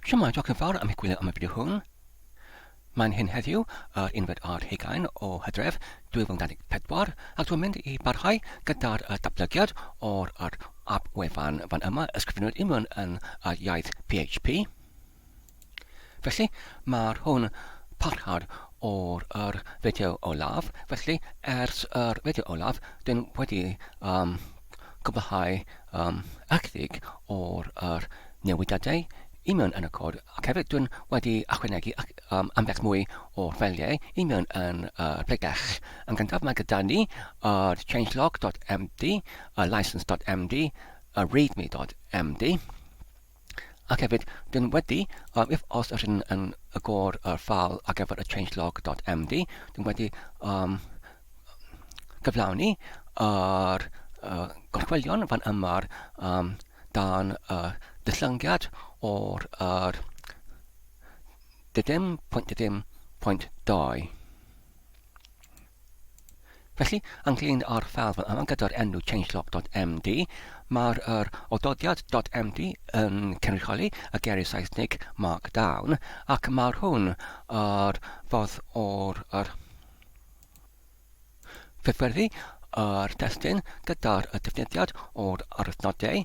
Shwmae, diolch yn fawr am eich gwylio am y fideo hwn. Mae'n hyn heddiw, yr unfed ar hugain o Hydref 2024, ac dwi'n mynd i barhau gyda'r datblygiad o'r yr app wefan fan yma, ysgrifennwyd i mewn yn yr iaith PHP. Felly, mae'r hwn parhad o'r yr fideo olaf, felly ers yr fideo olaf, dyn wedi um, cwblhau um, ychydig o'r yr newidiadau i mewn yn y cod ac hefyd dwi'n wedi ychwanegu um, ambell mwy o'r ffeiliau i mewn yn y uh, pregell. Yn gyntaf mae gyda ni yr changelog.md, y license.md, y readme.md ac hefyd dyn wedi, um, if os ydyn yn agor y ffeil ar gyfer y changelog.md, dyn wedi um, gyflawni yr uh, gorchwylion fan yma'r um, dan y dillyngiad o'r yr dydym pwynt dydym pwynt 2. Felly, ynglyn â'r ffeil fan yma gyda'r enw changelog.md, mae'r yr ododiad .md yn cynrychioli y geiriau Saesneg Markdown, ac mae'r hwn yr fodd o'r yr Cyffwrdd â'r testun gyda'r defnyddiad o'r arwyddnodau,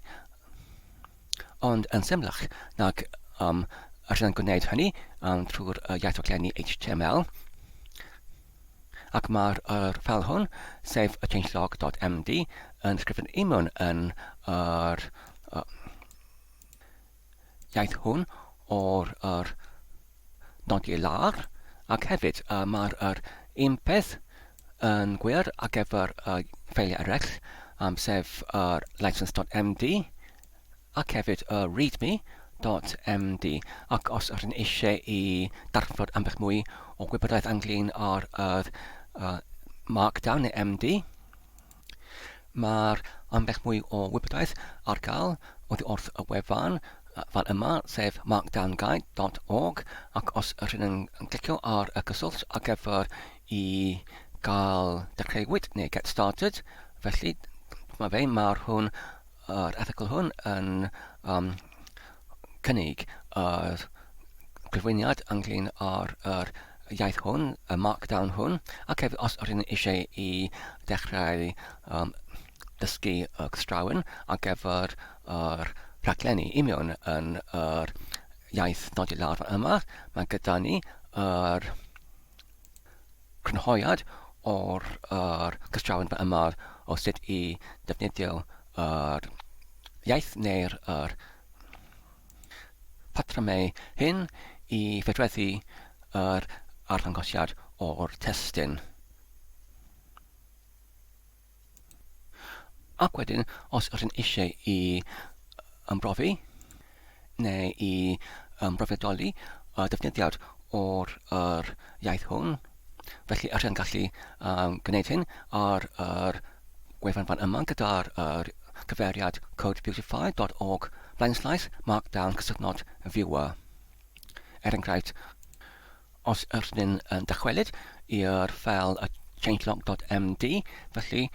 ond yn symlach nag um, yr yn gwneud hynny um, trwy'r iaith raglenni HTML. Ac mae'r er ffeil hwn, sef y changelog.md, yn ysgrifennu i mewn yn yr uh, iaith hwn o'r yr nodi lawr, ac hefyd uh, mae'r yr un peth yn gwir ar gyfer y ffeiliau eraill, um, sef yr license.md ac hefyd y readme.md. Ac os ydych chi'n eisiau i darfod ambell mwy o gwybodaeth ynglyn â'r uh, uh, Markdown neu MD, Mae'r ambell mwy o wybodaeth ar gael oddi wrth y wefan fan yma, sef markdownguide.org, ac os ydych yn clicio ar y cyswllt ar gyfer i gael dechreuwyd neu get started, felly mae fe, mae'r hwn, yr erthygl hwn yn um, cynnig yr cyflwyniad ynglyn â'r yr iaith hwn, y markdown hwn, ac hefyd os ydyn eisiau i ddechrau um, dysgu y cystrawen ar gyfer yr rhaglenni union yn yr iaith nodi lawr yma, mae gyda ni yr crynhoiad o'r yr cystrawen yma o sut i defnyddio yr iaith neu'r yr patrymau hyn i fedreddu yr arddangosiad o'r testun. Ac wedyn, os ydyn eisiau i ymbrofi neu i ymbrofedoli y defnyddiad o'r yr iaith hwn, felly ydyn gallu um, gwneud hyn ar yr gwefan fan yma gyda'r yr cyfeiriad codebeautify.org blaenslaes markdown cysylltnod viewer. Er enghraifft, os ydyn yn dychwelyd i'r ffeil changelog.md, felly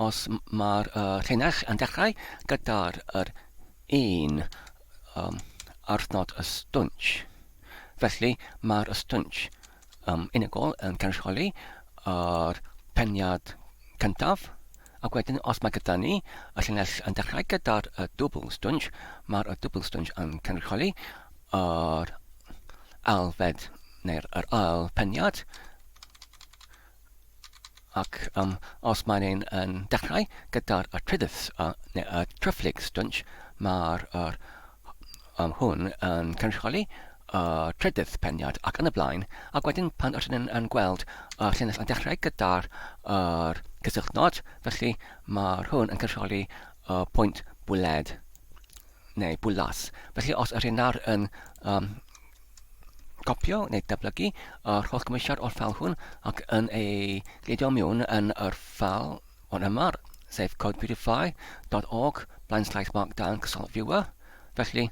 os mae'r uh, llinell yn dechrau gyda'r yr un um, arthnod y stwnch, felly mae'r stwnch um, unigol yn cynrychioli yr peniad cyntaf, ac wedyn os mae gyda ni y llinell yn dechrau gyda'r y dwbl stwnsh, mae'r y dwbl stwnsh yn cynrychioli yr alfed neu'r yr ail peniad, ac um, os mae'n ein yn dechrau gyda'r y trydydd uh, neu y tryfflig stwnsh, mae'r yr, um, hwn yn cynrychioli y trydydd peniad ac yn y blaen, ac wedyn pan ydyn yn, yn gweld y llinell yn dechrau gyda'r yr cysylltnod, felly mae'r hwn yn cynrychioli y pwynt bwled neu bwlas. Felly os ydyn nawr yn um, copio neu datblygu yr holl gymwysiad o'r ffeil hwn ac yn ei gludo mewn yn yr ffeil hwn yma, sef codebeautify.org blaenslaes markdown cyswllt viewer. Felly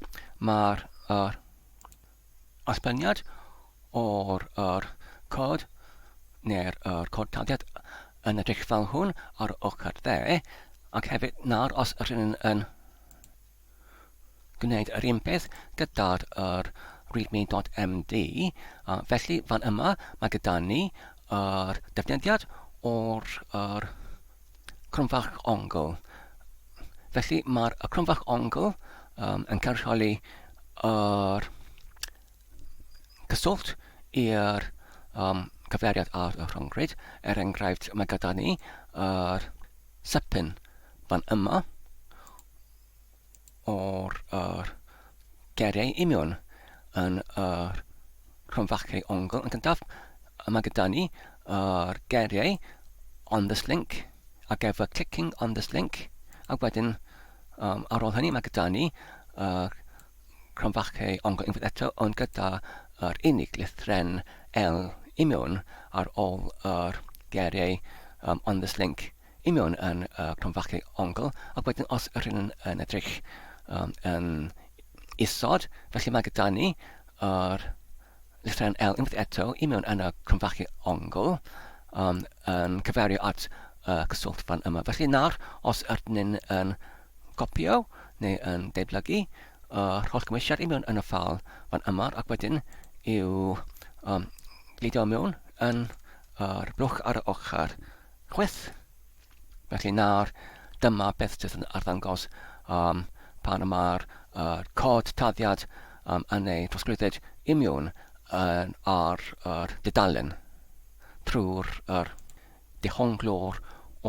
mae'r yr allbyniad o'r yr cod neu'r yr cod taliad yn edrych fel hwn ar ochr dde ac hefyd nawr os ydyn yn gwneud yr un peth gyda'r yr readme.md. Felly fan yma mae gyda ni yr defnyddiad o'r yr cromfach ongl. Felly mae'r y cromfach ongl um, yn cynrychioli yr cyswllt i'r um, cyfeiriad ar y rhyngrwyd. Er enghraifft, mae gyda ni yr sypyn fan yma o'r yr geiriau union yn yr cromfachau ongl. Yn gyntaf, mae gyda ni yr geiriau on this link ar gyfer clicking on this link ac wedyn um, ar ôl hynny mae gyda ni yr cromfachau ongl unwaith eto ond gyda yr unig lythren L union ar ôl yr geiriau um, on this link i mewn yn y cromfachu ongl, ac wedyn os yr hyn yn edrych um, yn isod, felly mae gyda ni yr lythrennau L unwaith eto i mewn yn y cromfachu ongl um, yn cyfeirio at y cyswllt fan yma. Felly nawr, os ydyn ni'n yn copio neu yn deblygu yr holl gymwysiad i mewn yn y ffal fan yma, ac wedyn i'w um, gludo mewn yn yr blwch ar y ochr chwith. Felly nawr, dyma beth sydd yn arddangos um, pan y mae'r uh, cod taddiad um, yn ei drosglwyddyd imiwn yn, ar yr dudalen trwy'r yr dehonglwr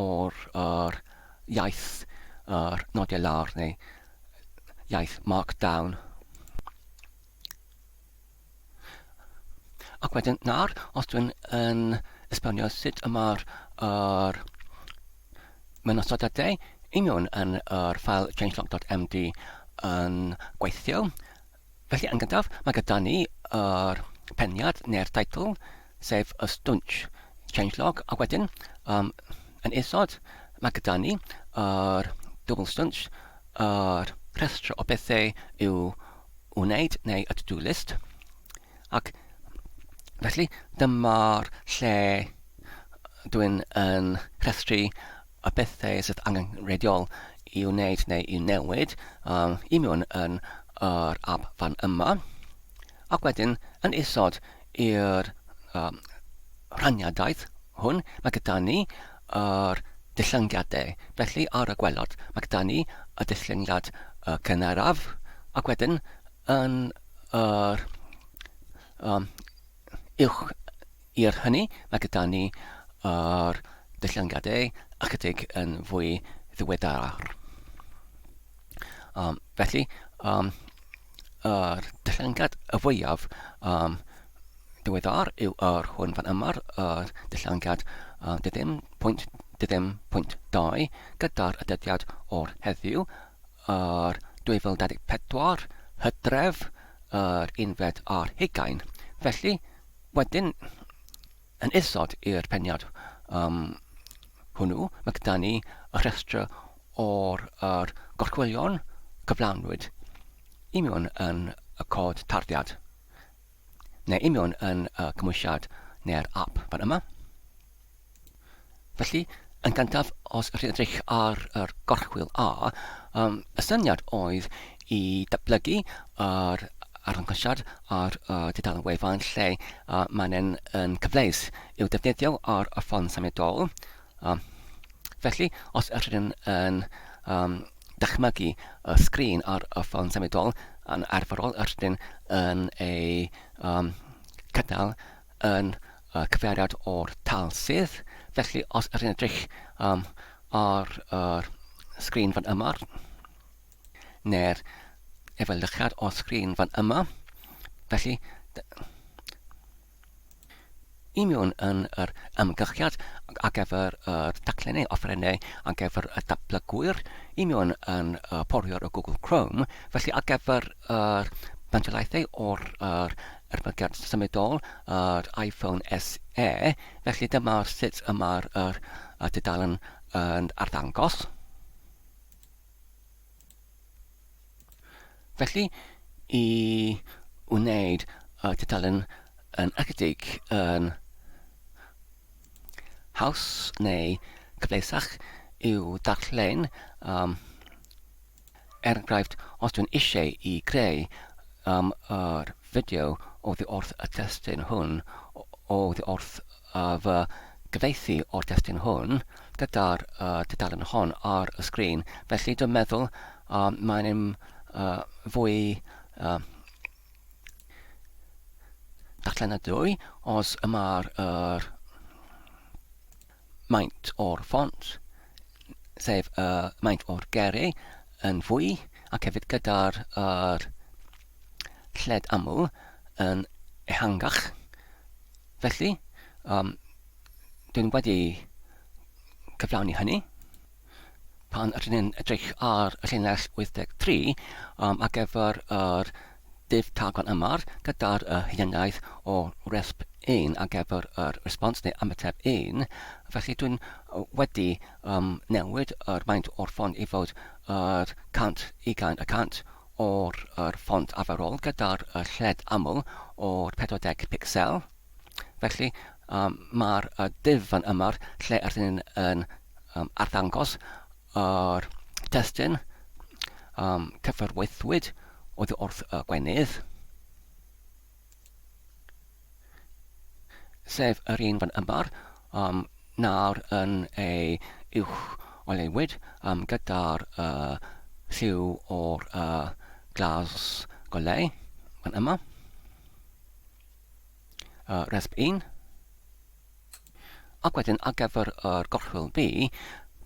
o'r yr iaith yr nodiau lawr neu iaith Markdown. Ac wedyn nawr, os dwi'n yn esbonio sut y mae'r yr mynosodiadau union yn yr ffael changelog.md yn gweithio. Felly, yn gyntaf, mae gyda ni yr peniad neu'r teitl, sef y stwnsh changelog, ac wedyn, um, yn isod, mae gyda ni yr dwbl stwnsh, yr rhestr o bethau i'w wneud neu y to-do list. Ac felly dyma'r lle dwi'n yn rhestru y bethau sydd angenrheidiol i wneud neu i newid um, i mewn yn yr app fan yma. Ac wedyn yn isod i'r um, rhaniadaeth hwn, mae gyda ni yr dillyngiadau. Felly ar y gwelod, mae gyda ni y dillyngiad y cynharaf, ac wedyn yn yr um, uwch i'r hynny, mae gyda ni yr dillyngiadau ychydig yn fwy ddiweddar. Um, felly, um, yr dillyngiad y fwyaf um, diweddar yw yr hwn fan yma, yr dillyngiad uh, dyddim pwynt dyddim pwynt 2 gyda'r dyddiad o'r heddiw, yr 2024, hydref, yr unfed ar hugain. Felly, wedyn, yn isod i'r peniad um, hwnnw, mae gyda ni y rhestr o'r yr gorchwylion cyflawnwyd i mewn yn y cod tarddiad, neu i mewn yn y cymwysiad neu'r app fan yma. Felly, yn gyntaf, os ydych chi'n edrych ar yr gorchwyl A, um, y syniad oedd i datblygu yr arddangosiad ar y dudalen wefan lle uh, mae'n yn, yn cyfleus i'w defnyddio ar y ffon symudol. Um, felly, os ydych chi'n yn um, dychmygu y sgrin ar y ffon symudol yn arferol, ydych chi'n yn ei um, cynnal yn y cyfeiriad o'r tal sydd. Felly, os ydych chi'n edrych um, ar yr sgrin fan yma, neu'r efelychiad o'r sgrin fan yma, felly i mewn yn yr ymgyrchiad ar gyfer yr taclennau offerynnau ar gyfer y datblygwyr, i mewn yn y poriwr y Google Chrome, felly ar gyfer yr mantolaethau o'r yr ermygiad symudol, yr iPhone SE, felly dyma'r sut y mae'r yr, y dudalen yn arddangos. Felly, i wneud y tudalen yn ychydig yn haws neu cyfleusach i'w darllen, um, Er enghraifft, os dwi'n eisiau i greu um, yr fideo oddi wrth y testun hwn, oddi wrth fy gyfieithu o'r testun hwn gyda'r tudalen hon ar y sgrin. Felly dwi'n meddwl mae'n fwy darllenadwy os y mae'r yr maint o'r ffont, sef y maint o'r geiriau, yn fwy, ac hefyd gyda'r yr lled aml yn ehangach. Felly, um, dwi'n wedi cyflawni hynny. Pan ydyn ni'n edrych ar y llinell 83 um, ar gyfer yr div tag yma gyda'r uh, hunaniaeth o resp 1 ar gyfer yr response neu ymateb 1, felly dwi'n wedi um, newid yr maint o'r ffont i fod yr 120 y cant o'r yr ffont arferol gyda'r lled aml o'r 40 pixel. Felly, um, mae'r uh, div fan yma lle ydyn ni'n yn um, arddangos yr testun um, cyfarwyddwyd oddi wrth y gwenydd, sef yr un fan yma, um, nawr yn ei uwch oleuwyd um, gyda'r uh, lliw o'r uh, glas goleu fan yma. Resp 1. Ac wedyn ar gyfer yr gorchwyl B,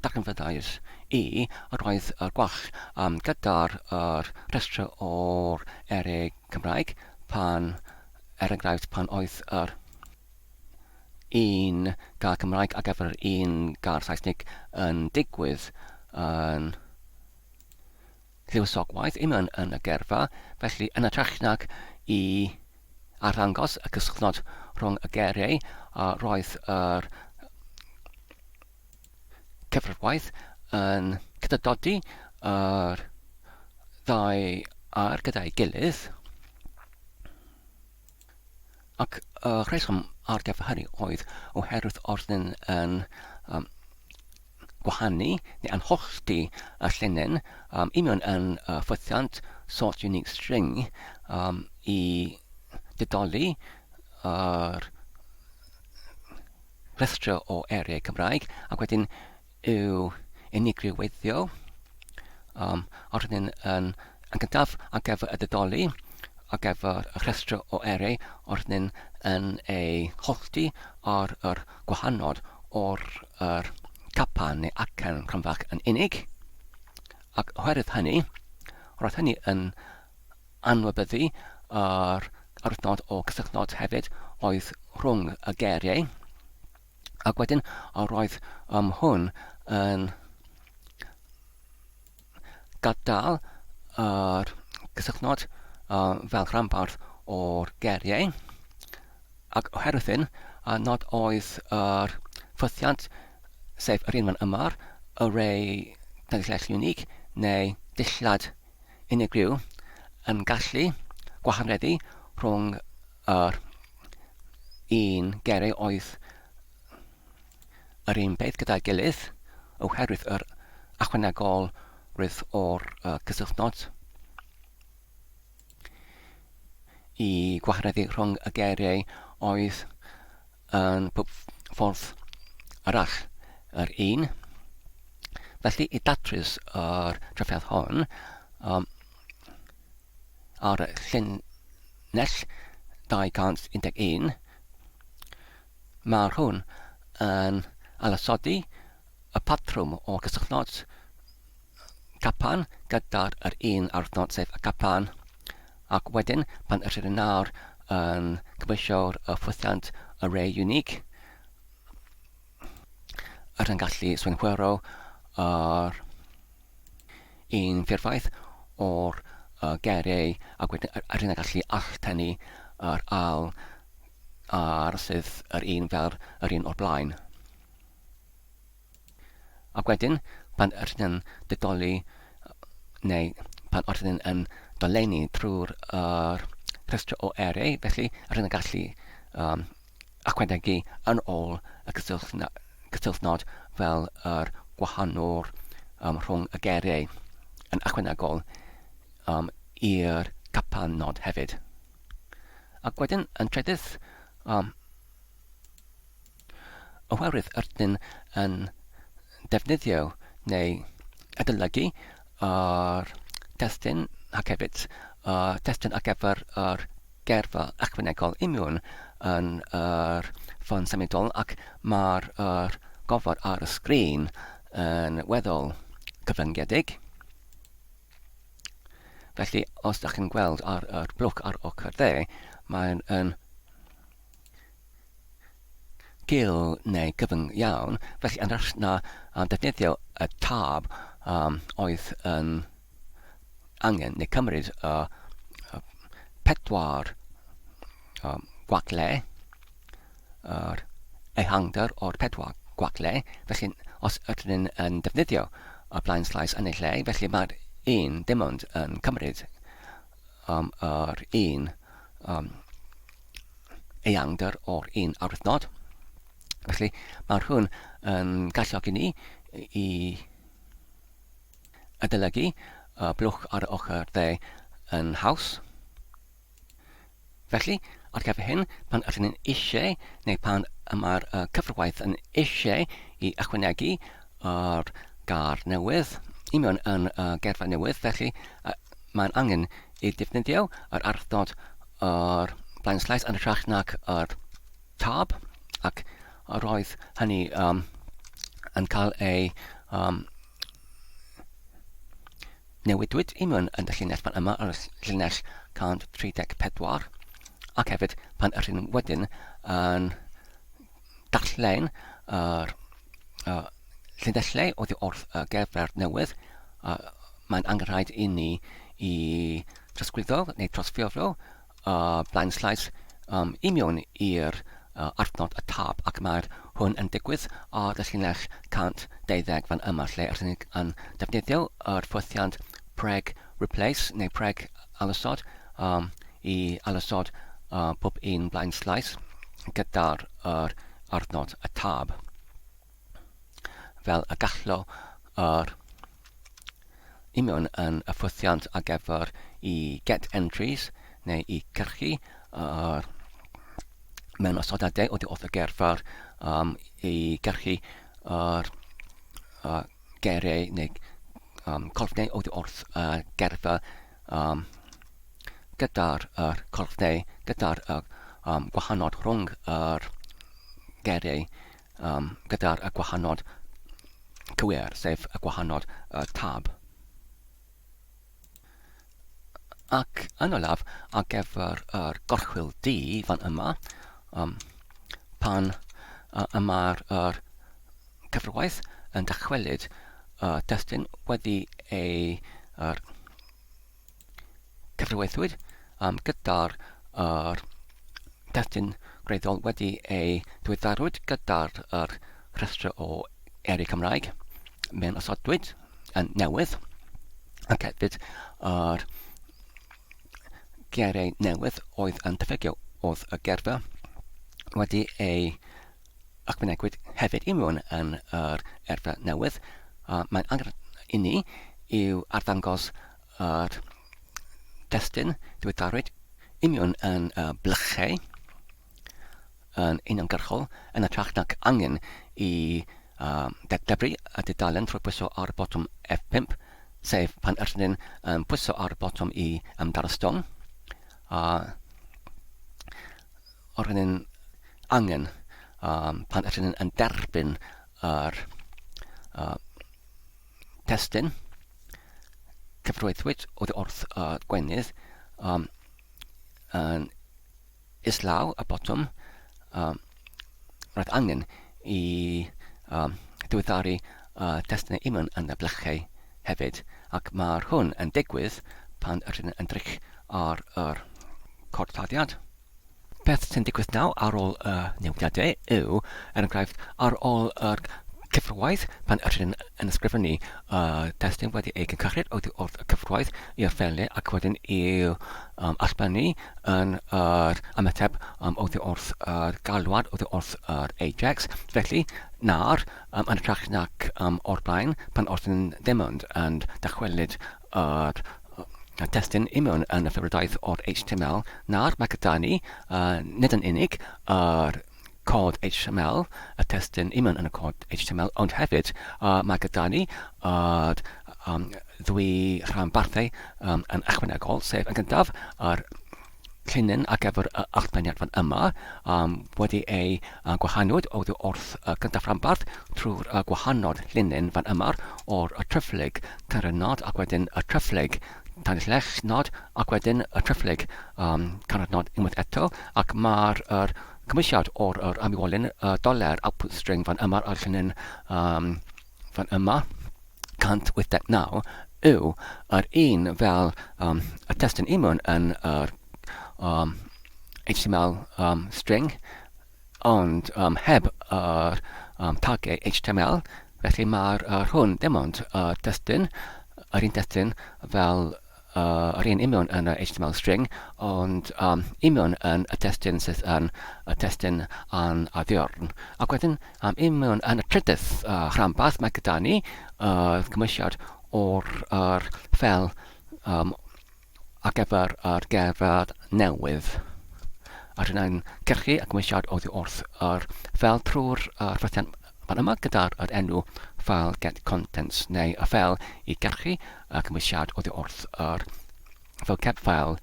darganfyddais i yr oedd y gwall um, gyda'r yr rhestr o'r eiriau Cymraeg pan, er enghraifft, pan oedd yr un gair Cymraeg ar gyfer yr un gair Saesneg yn digwydd yn lluosogwaith union yn y gerfa, felly yn hytrach nag i arddangos y cysylltnod rhwng y geiriau, a roedd yr cyfrifwaith yn cydadodi yr ddau air gyda'i gilydd. Ac y rheswm ar gyfer hynny oedd oherwydd oedd yn um, gwahanu neu anhollti y llinyn um, union yn y ffwythiant sort unique string um, i didoli yr rhestr o eiriau Cymraeg ac wedyn yw unigryw weithio um, a rydyn yn, yn gyntaf ar gyfer y didoli ar gyfer y rhestr o eiriau a rydyn yn ei hollti ar yr gwahanod o'r yr capan neu acen cromfach yn unig, ac oherwydd hynny, roedd hynny yn anwybyddu yr arwyddnod o gysylltnod hefyd oedd rhwng y geiriau, ac wedyn roedd um, hwn yn gadael yr cysylltnod uh, fel rhanbarth o'r geiriau, ac oherwydd hyn, a nad oedd yr ffythiant, sef yr un fan yma, array dillad unig neu dillad unigryw, yn gallu gwahanreddu rhwng yr un geiriau oedd yr un peth gyda'i gilydd, oherwydd yr ychwanegolrwydd o'r cysylltnod i gwareddu rhwng y geiriau oedd yn pob ffordd arall yr un. Felly, i datrys yr trafferth hon, um, ar y llinell 211, Mae hwn yn alasodi y patrwm o gysylltnod capan gyda'r yr un arwyddnod sef y capan ac wedyn pan ydych yn nawr yn cymhwysio'r y ffwythiant array unique ydych yn gallu swynhwyro yr un ffurfaeth o'r geiriau ac wedyn ydych yn gallu alltynnu yr ail a'r sydd yr un fel yr un o'r blaen. Ac wedyn, pan ydyn yn didoli neu pan ydyn yn dolenni trwy'r er rhestr o eiriau, felly ydyn yn gallu um, ychwanegu yn ôl y cysylltnod fel yr gwahanwr um, rhwng y geiriau yn ychwanegol um, i'r capan nod hefyd. Ac wedyn yn trydydd, um, oherwydd ydyn yn defnyddio neu adolygu yr testun ac hefyd y testun ar gyfer yr gerfa ychwanegol imiwn yn yr ffôn symudol ac mae'r yr gofod ar y sgrin yn weddol cyfyngedig. Felly, os ydych chi'n gweld ar yr blwch ar ochr dde, mae'n yn gul neu gyfyng iawn, felly yn hytrach na um, defnyddio y tab um, oedd yn angen neu cymryd y, y pedwar um, gwagle, yr ehangder o'r pedwar gwagle, felly os ydyn ni'n yn defnyddio y blaen slaes yn ei lle, felly mae'r un dim ond yn cymryd um, yr un um, eangder o'r un arwyddnod. Felly mae'r hwn yn galluogi ni i adolygu y blwch ar y ochr dde yn haws. Felly, ar gyfer hyn, pan ydyn ni'n eisiau, neu pan y mae'r cyfrwaith yn eisiau i ychwanegu yr gair newydd i mewn yn y gerfa newydd, felly mae'n angen i defnyddio yr arddod yr blaenslaes yn hytrach nag yr tab, ac roedd hynny um, yn cael ei um, Newidwyd i mewn yn y llinell fan yma ar y llinell 134, ac hefyd pan ydyn wedyn yn darllen yr uh, llinellau oddi wrth y gerfler newydd, uh, mae'n angenrhaid i ni i trosglwyddo neu trosffurfio y blaenslaes um, i mewn i'r uh, adnod y tab ac mae'r hwn yn digwydd ar y llinell 120 fan yma lle rydyn ni yn defnyddio yr ffwythiant preg replace neu preg alusod um, i alusod uh, pob un blaenslaes gyda'r yr adnod y tab fel y gallo yr union yn y ffwythiant ar gyfer i get entries neu i cyrchu yr mewn osodadau oddi wrth y gerfar um, i gyrchu yr uh, geiriau neu um, colofnau oddi wrth y gerfa um, gyda'r yr colofnau, gyda'r uh, um, gwahanod rhwng yr geiriau um, gyda'r y gwahanod cywir, sef y gwahanod y tab. Ac yn olaf, ar gyfer yr gorchwyl D fan yma, um, pan uh, y mae'r yr cyfrwaith yn dychwelyd y testun wedi ei yr, cyfrweithiwyd um, gyda'r yr testun gwreiddiol wedi ei ddiweddarwyd gyda'r yr rhestr o eiriau Cymraeg mewn osodwyd yn newydd ac hefyd yr geiriau newydd oedd yn diffygio oedd y gerfa wedi ei ychwanegwyd hefyd i mewn yn yr erfa newydd. Uh, mae'n angen i ni yw arddangos yr destun diweddarwyd i mewn yn y blychau yn uniongyrchol yn hytrach nag angen i uh, ddedfru y dudalen trwy pwyso ar y botwm F5, sef pan ydyn ni'n um, pwyso ar y botwm i ymdarostwng. A o'r hynny'n angen um, pan ydyn ni'n derbyn yr uh, testun cyfrweithwyd oddi wrth y gweinydd um, yn islaw y botwm, um, roedd angen i um, diweddaru uh, testunau imwn yn y blychau hefyd, ac mae'r hwn yn digwydd pan ydyn yn edrych ar yr cortaddiad. Beth sy'n digwydd nawr ar ôl y newidiadau yw, er enghraifft, ar ôl yr cyfrwaith, pan ydyn yn ysgrifennu y testun wedi ei gynhyrchu oddi wrth y cyfrwaith i'r ffeiliau ac wedyn i'w um, allbynnu yn yr ymateb um, oddi wrth yr galwad oddi wrth yr Ajax. Felly, nawr, um, yn hytrach nac um, o'r blaen, pan oeddwn ddim ond yn dychwelyd yr testun i mewn yn y ffefrydaeth o'r HTML. Nawr mae gyda ni, nid yn unig yr cod HTML, y testun i mewn yn y cod HTML, ond hefyd mae gyda ni yr ddwy rhanbarthau yn ychwanegol, sef yn gyntaf yr llinyn ar gyfer y allbyniad fan yma um, wedi ei uh, gwahanwyd oddi wrth y gyntaf rhanbarth trwy'r uh, gwahanol llinyn fan yma o'r y tryfflig canrannod ac wedyn y tryfflig tanllech-nod ac wedyn y tryfflig um, canrannod unwaith eto ac mae'r er, cymwysiad o'r yr amywolyn y doler output string fan yma a'r llinyn um, fan yma 189 yw yr un fel um, y testun imwn yn yr um, HTML um, string, ond um, heb yr um, tagiau HTML, felly mae'r uh, hwn dim ond y testun, yr un testun fel yr un union yn y HTML string, ond um, union yn y testun sydd yn y testun an addurn. Ac wedyn, um, union yn y trydydd uh, rhanbarth, mae gyda ni y uh, cymwysiad o'r er ffel um, ar gyfer yr gerfad newydd. A rydyn cyrchu y cymwysiad oddi wrth yr ffel trwy'r uh, ffrythiant Fan yma gyda'r yr enw file get contents neu y ffeil i gyrchu y cymwysiad oddi wrth yr vocab file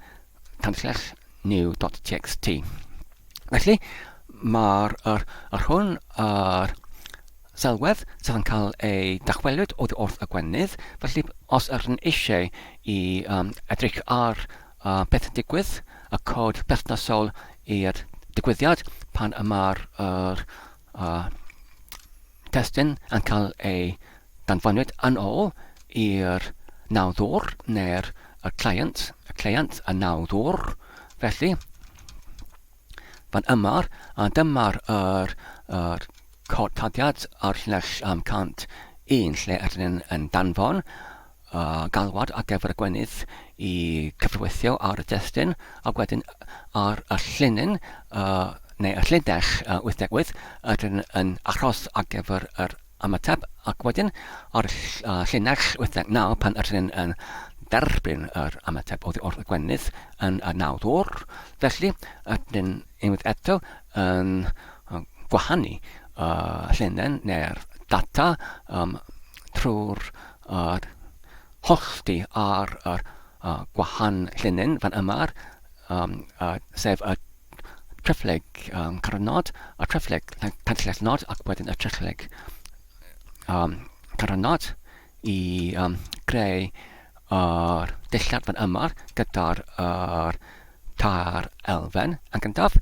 tanllell new.txt. Felly, mae'r yr, yr hwn yr sylwedd sydd yn cael ei dychwelyd oddi wrth y gwenydd, felly os yr yn eisiau i um, edrych ar uh, beth yn digwydd, y cod perthnasol i'r digwyddiad pan y mae'r yr, a testun yn cael ei danfonwyd yn ôl i'r nawddwr neu'r y client, y cleient, y nawddwr. Felly, fan yma, a dyma'r yr, yr cod taddiad ar llinell am 101 lle ydyn ni'n yn danfon uh, galwad ar gyfer y gwenydd i cyfrweithio ar y destun ac wedyn ar y llinyn uh, neu y llinell uh, 88 ydyn yn achos ar gyfer yr ymateb ac wedyn ar y uh, llinell 89 pan ydyn yn derbyn yr ymateb oddi wrth y gwenydd yn y nawddwr. Felly, ydyn unwaith eto yn gwahanu y llinell neu'r data um, trwy'r yr hollti ar yr uh, gwahan llinyn fan yma, um, uh, sef y tryffleg um, carnod, y tryffleg tanllellnod ac wedyn y tryffleg um, carnod i um, greu yr dillad fan yma gyda'r yr tair elfen yn gyntaf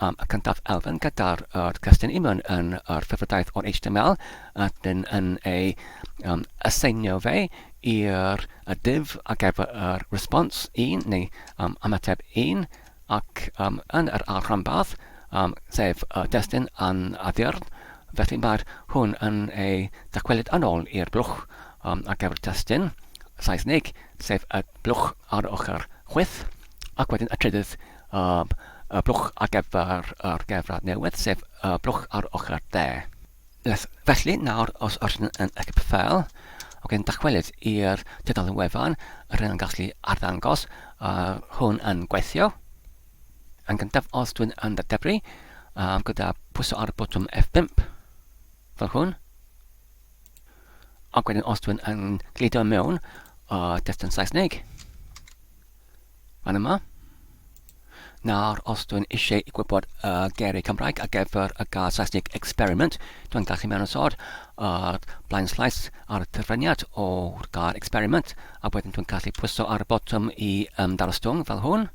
um, y cyntaf elfen gyda'r er cwestiwn union yn yr ffurfwraeth o'r HTML, a dyn yn ei um, aseinio fe i'r y div ar gyfer yr response 1 neu um, ymateb 1 ac um, yn yr ail rhanbarth, um, sef y destun an addurn, felly mae'r hwn yn ei dychwelyd yn ôl i'r blwch um, ar gyfer testun Saesneg, sef y blwch ar ochr chwith, ac wedyn y trydydd um, y blwch ar gyfer yr gefrad newydd, sef y blwch ar ochr dde. Felly, nawr, os ydyn yn y ffeil, ac yn dychwelyd i'r tudalen wefan, rydyn yn gallu arddangos uh, hwn yn gweithio. Yn gyntaf, os dwi'n yn ddadebru, um, gyda pwyso ar y botwm F5, fel hwn, ac wedyn os dwi'n yn gludo mewn uh, testun Saesneg, Fan yma. Nawr, os dwi'n eisiau i gwybod y geiriau Cymraeg ar gyfer y gair Saesneg experiment, dwi'n gallu mewnosod yr blaen slaes ar y terfyniad o'r gair experiment, a wedyn dwi'n gallu pwyso ar y botwm i ymddarostwng fel hwn.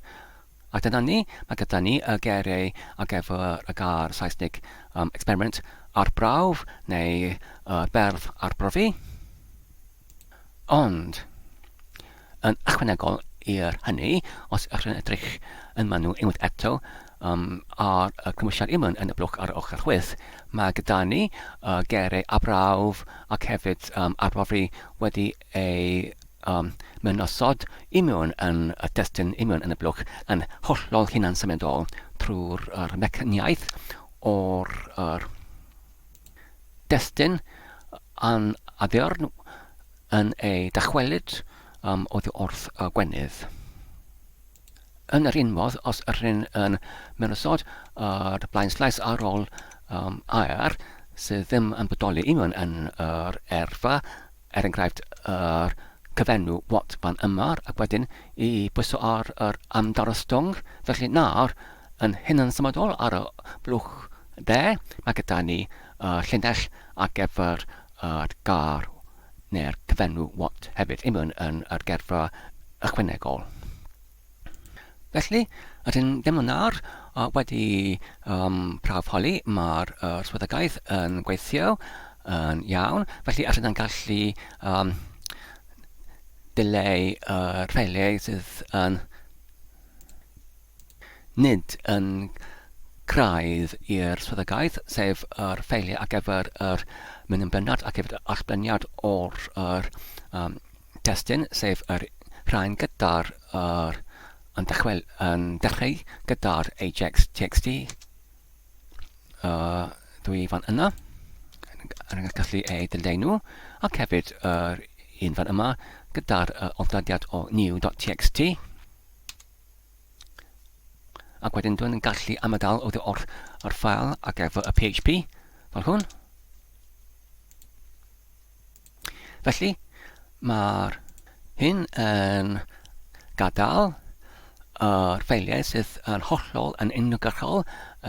A dyna ni, mae gyda ni y geiriau ar gyfer y gair Saesneg um, experiment ar brawf neu y berf arbrofi. Ond, yn ychwanegol i'r hynny, os ydych chi'n edrych yn manwl unwaith eto um, ar y cymwysiad imwn yn y blwch ar ochr chwith, mae gyda ni uh, geiriau arbrawf ac hefyd um, arbrofi wedi ei um, mynosod imiwn yn y testun imiwn yn y blwch yn hollol hunan-symudol trwy'r mecaniaeth o'r er, destun an addurn yn ei dychwelyd um, oddi wrth y gwenydd. Yn yr un modd, os ydyn yn mewnosod yr blaenslaes ar ôl um, air sydd ddim yn bodoli union yn yr erfa, er enghraifft yr cyfenw what fan yma, ac wedyn i bwyso ar yr amdarostwng, felly nawr yn hunansymadol ar y blwch dde, mae gyda ni y llinell ar gyfer yr gair neu'r cyfenw what hefyd, union yn yr gerfa ychwanegol. Felly, ydyn ddim yn nawr wedi um, prawf holi, mae'r uh, swyddogaeth yn gweithio yn iawn, felly allan yn gallu um, dileu yr ffeiliau sydd yn nid yn craidd i'r swyddogaeth, sef yr ffeiliau ar gyfer yr mewnbyniad ac hefyd allbyniad o'r yr, um, testun, sef yr rhain gyda'r yr, yn, dychwel, yn dechrau gyda'r ajax txt uh, dwi fan yna yn gallu ei dileu nhw ac hefyd yr un fan yma gyda'r uh, odlediad o new.txt ac wedyn dwi'n gallu amadael oddi wrth yr ffael ac efo y PHP fel hwn. Felly, mae'r hyn yn gadael yr ffeiliau sydd yn hollol yn uniongyrchol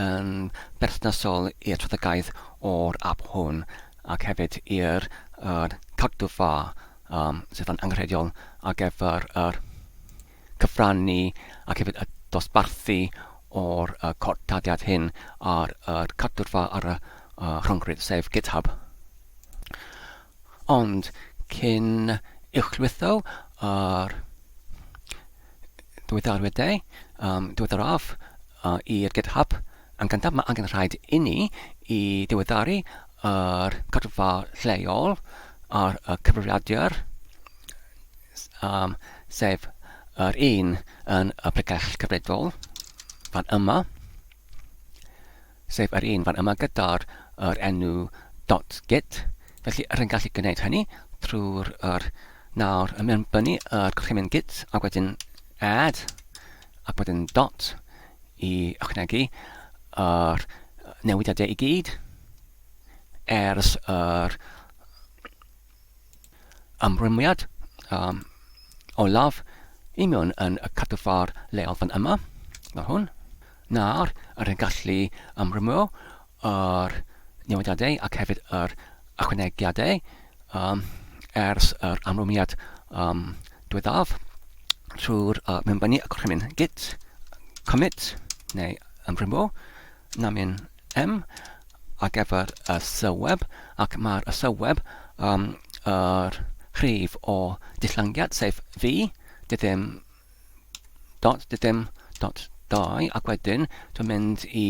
yn berthnasol i'r swyddogaeth o'r ap hwn ac hefyd i'r er cadwfa um, sydd yn angenrheidiol ar gyfer yr cyfrannu ac hefyd y dosbarthu o'r uh, codtadiad hyn ar yr cadwrfa ar y uh, rhyngrwyd, sef GitHub. Ond cyn uwchlwytho yr diweddariadau um, diweddaraf uh, i'r GitHub, yn gyntaf mae angen rhaid inni i ddiweddaru yr cadwrfa lleol ar y cyfrifiadur um, sef yr un yn y pregell cyfredol fan yma, sef yr un fan yma gyda'r yr enw .git. Felly, rwy'n gallu gwneud hynny trwy'r yr nawr yn mewnbynnu yr gorchymyn git ac wedyn add ac wedyn dot i ychwanegu yr newidiadau i gyd ers yr ymrwymiad um, olaf i mewn yn y cadwfar leol fan yma, fel hwn. Nawr, yr yn gallu ymrwymo yr newidiadau ac hefyd yr ychwanegiadau um, ers yr ymrwymiad um, diwethaf trwy'r uh, mewnbynnu y gorchymyn git commit neu ymrwymo namin M ar gyfer y sylweb ac mae'r sylweb um, yr rhif o dillyngiad sef V dydym dot dydym dot 2 ac wedyn dwi'n mynd i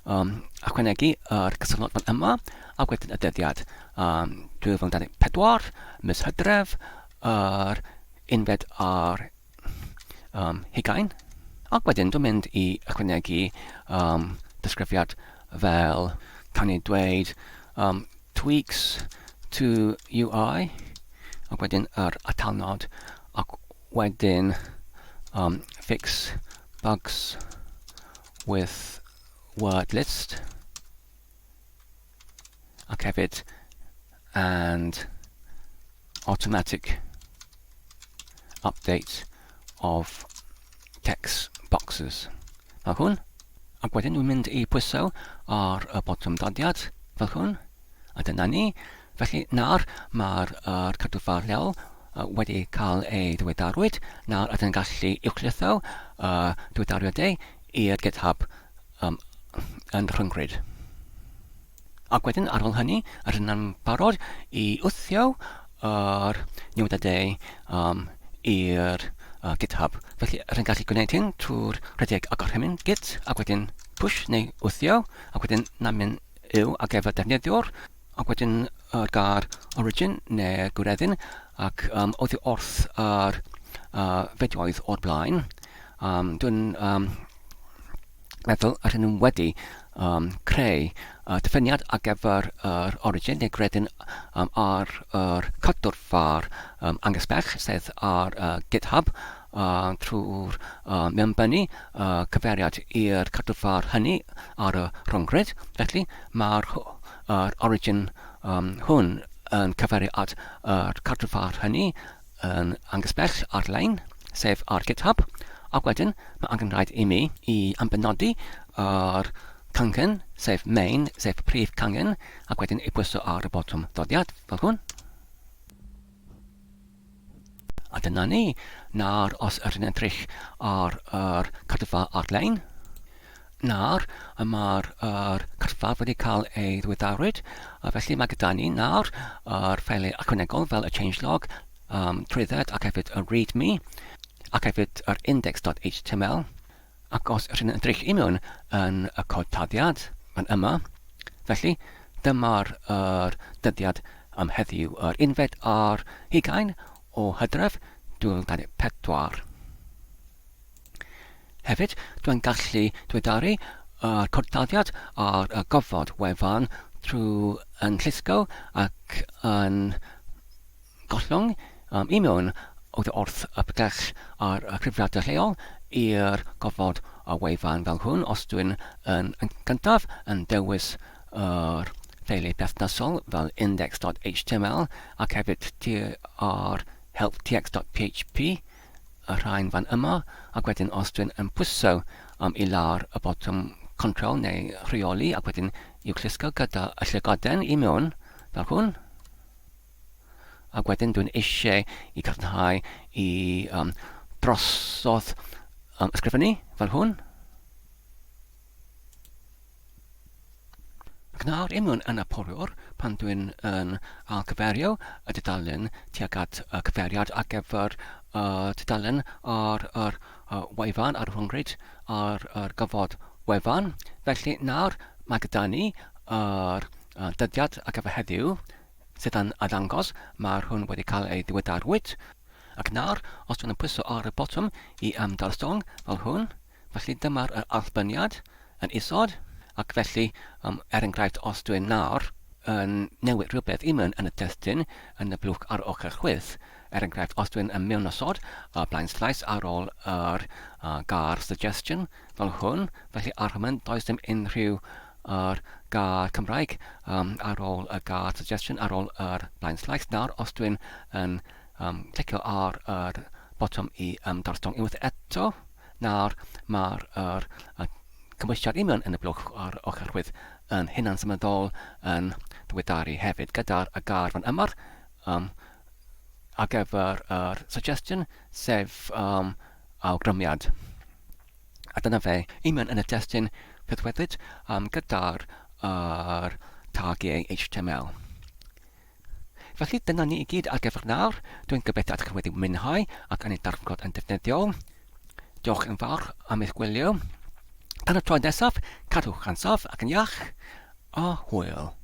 um, ychwanegu yr cysylltnod fan yma ac wedyn y dyddiad um, 2024 mis Hydref yr unfed ar um, hugain. Ac wedyn dwi'n mynd i ychwanegu um, disgrifiad fel can i dweud um, tweaks to UI ac wedyn yr atalnod ac wedyn um, fix bugs with word list ac hefyd and automatic update of text boxes. Fel hwn. Ac wedyn dwi'n mynd i pwyso ar y botwm dodiad fel hwn. A dyna ni. Felly nawr mae'r er cadwfa lleol wedi cael ei ddiweddarwyd. Nawr ydyn yn gallu uwchlwytho y diweddariadau i'r GitHub um, yn rhyngrwyd. Ac wedyn ar ôl hynny, rydyn yn barod i wthio yr newidiadau um, i'r uh, GitHub. Felly rydyn gallu gwneud hyn trwy'r rhedeg a gorchymyn git ac wedyn push neu wthio ac wedyn namin yw ar gyfer defnyddiwr ac wedyn yr gair origin neu gwireddyn ac um, oddi wrth yr uh, fideoedd o'r blaen. Um, dwi'n um, Meddwl yr hyn wedi um, creu diffiniad ar gyfer yr origin neu gredyn um, ar yr cydwrfa'r um, anghysbell sef ar GitHub trwy'r mewnbynnu cyfeiriad i'r cydwrfa'r hynny ar y rhyngrwyd. Felly mae'r yr origin um, hwn yn cyfeirio at yr cydwrfa'r hynny yn anghysbell ar-lein, sef ar GitHub, ac wedyn mae angen rhaid i mi i ambenodi yr cangen, sef main, sef prif cangen, ac wedyn i pwyso ar y botwm ddoddiad, fel hwn. A dyna ni, nawr os ydyn ni'n edrych ar yr cadwfa ar-lein, nawr y mae'r yr cadwfa wedi cael ei ddiweddarwyd, a felly mae gyda ni nawr yr ffeiliau ychwanegol fel y changelog, um, trwydded ac hefyd y readme, ac hefyd yr index.html, ac os ydyn ni'n edrych i mewn yn y cod taddiad, fan yma, felly dyma'r yr dyddiad am heddiw, yr unfed ar hugain o Hydref 2024. Hefyd, dwi'n gallu diweddaru yr cordaliad ar y gofod wefan trwy yn llusgo ac yn gollwng um, i mewn oddi wrth y pregell ar y cyfrifiadur lleol i'r gofod y wefan fel hwn os dwi'n yn, yn gyntaf yn dewis yr ffeiliau perthnasol fel index.html ac hefyd tr helptx.php y rhain fan yma, ac wedyn os dwi'n yn pwyso um, i lawr y botwm control neu rheoli ac wedyn i'w llusgo gyda y llygoden i mewn fel hwn, ac wedyn dwi'n eisiau i cadarnhau i um, drosodd um, ysgrifennu fel hwn. Ac nawr i mewn yn y poriwr, pan dwi'n yn ailgyfeirio y dudalen tuag at y cyfeiriad ar gyfer y tudalen ar yr wefan, ar y rhyngrwyd, ar yr gofod wefan. Felly nawr mae gyda ni yr dyddiad ar gyfer heddiw sydd yn arddangos, mae'r hwn wedi cael ei ddiweddarwyd. Ac nawr, os dwi'n pwyso ar y botwm i ymdarstong fel hwn, Felly dyma'r yr allbyniad yn isod, ac felly, um, er enghraifft, os dwi'n nawr yn newid rhywbeth i mewn yn y testun yn y blwch ar ochr chwith, er enghraifft, os dwi'n yn mewnosod y blaen slaes ar ôl yr gair suggestion fel hwn, felly ar hwnnw does dim unrhyw yr gair Cymraeg um, ar ôl y gair suggestion, ar ôl yr blaen slaes. Nawr, os dwi'n yn um, clicio ar yr botwm i um, darstong unwaith eto, Nawr, mae'r yr, y cymhwysiad union yn y blwch ar ochr chwith yn hunan-symudol yn ddiweddaru hefyd gyda'r y gair fan yma um, ar gyfer yr suggestion, sef um, awgrymiad. A dyna fe, union yn y testun pethweddyd um, gyda'r yr tagiau HTML. Felly, dyna ni i gyd ar gyfer nawr. Dwi'n gobeithio ydych chi wedi mwynhau ac yn ei darganfod yn defnyddiol. Diolch yn fawr am eich gwylio. Tan y tro nesaf, cadwch yn saff ac yn iach, a hwyl.